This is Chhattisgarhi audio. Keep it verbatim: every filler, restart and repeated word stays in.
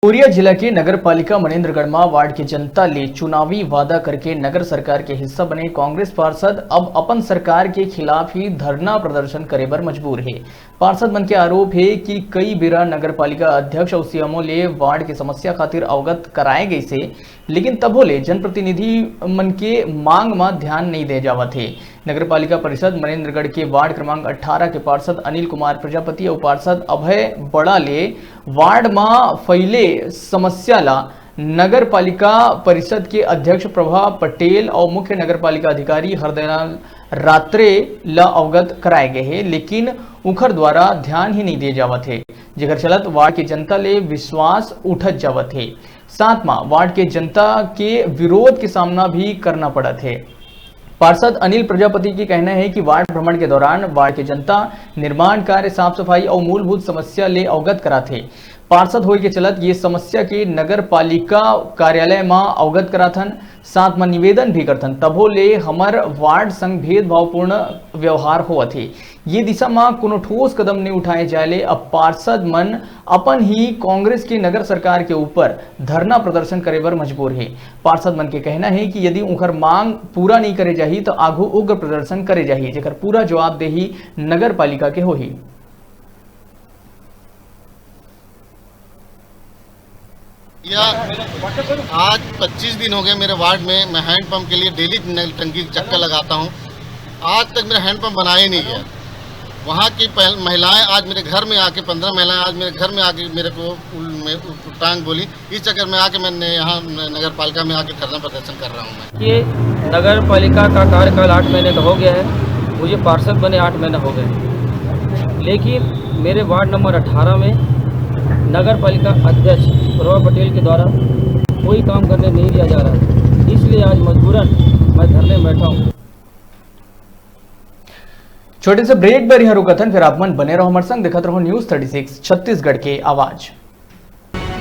कोरिया जिला के नगर पालिका मनेन्द्रगढ़ म वार्ड के जनता ले चुनावी वादा करके नगर सरकार के हिस्सा बने कांग्रेस पार्षद अब अपन सरकार के खिलाफ ही धरना प्रदर्शन करे बर मजबूर हे। पार्षद मन के आरोप हे कि कई बेरा नगर पालिका अध्यक्ष अउ सीएमओ ले वार्ड के समस्या खातिर अवगत कराए गइसे, लेकिन तभो ले जनप्रतिनिधि मन के मांग म ध्यान नइ दे जावत हे। नगर पालिका परिषद मनेन्द्रगढ़ के वार्ड क्रमांक अठारह के पार्षद अनिल कुमार प्रजापति अउ पार्षद अभय बड़ा ले वार्ड म फैले समस्या ला नगर पालिका परिषद के अध्यक्ष प्रभा पटेल अउ मुख्य नगर पालिका अधिकारी हरदयाल रात्रे ला अवगत कराए गए हे, लेकिन उखर द्वारा ध्यान ही नहीं दिए जावत हे, जेकर चलत वार्ड के जनता ले विश्वास उठत जावत हे। साथ म वार्ड के जनता के विरोध के सामना भी करना पड़त हे। पार्षद अनिल प्रजापति के कहना हे कि वार्ड भ्रमण के दौरान वार्ड के जनता निर्माण कार्य, साफ सफाई अउ मूलभूत समस्या ले अवगत कराथे। पार्षद होए के चलत ये समस्या के नगर पालिका कार्यालय म अवगत कराथन, साथ म निवेदन भी करथन, तभो ले हमर वार्ड संग भेदभावपूर्ण व्यवहार होवत हे। ये दिशा म कोनो ठोस कदम नइ उठाए जाए ले अब पार्षद मन अपन ही कांग्रेस के नगर सरकार के ऊपर धरना प्रदर्शन करे बर मजबूर हे। पार्षद मन के कहना हे कि यदि उंखर मांग पूरा नइ करे जाही, त आघू उग्र प्रदर्शन करे जाही, जेकर पूरा जवाबदेही नगर पालिका के होही। या आज पच्चीस दिन हो गए मेरे वार्ड में, मैं हैंडपंप के लिए डेली न-, टंकी चक्कर लगाता हूँ। आज तक मेरा हैंडपंप बनाया ही नहीं गया। वहाँ की पहल-, महिलाएं आज मेरे घर में आके, पन्द्रह महिलाएं आज मेरे घर में आके मेरे को उल-, में उ-, टांग बोली। इस चक्कर में आके मैंने यहाँ न-, नगर पालिका में आके धरना प्रदर्शन कर रहा हूँ मैं। ये नगर पालिका का कार्यकाल आठ महीने का हो गया है, मुझे पार्षद बने आठ महीने हो गए, लेकिन मेरे वार्ड नंबर अठारह में नगर पालिका अध्यक्ष प्रभा पटेल के द्वारा कोई काम करने नहीं दिया जा रहा है, इसलिए आज मजबूरन मैं धरने में बैठा हूँ। छोटे से ब्रेक बर यहाँ रुकथन, फिर आप मन बने रहो हमारे संग, देखत रहो न्यूज़ थर्टी सिक्स छत्तीसगढ़ के आवाज़।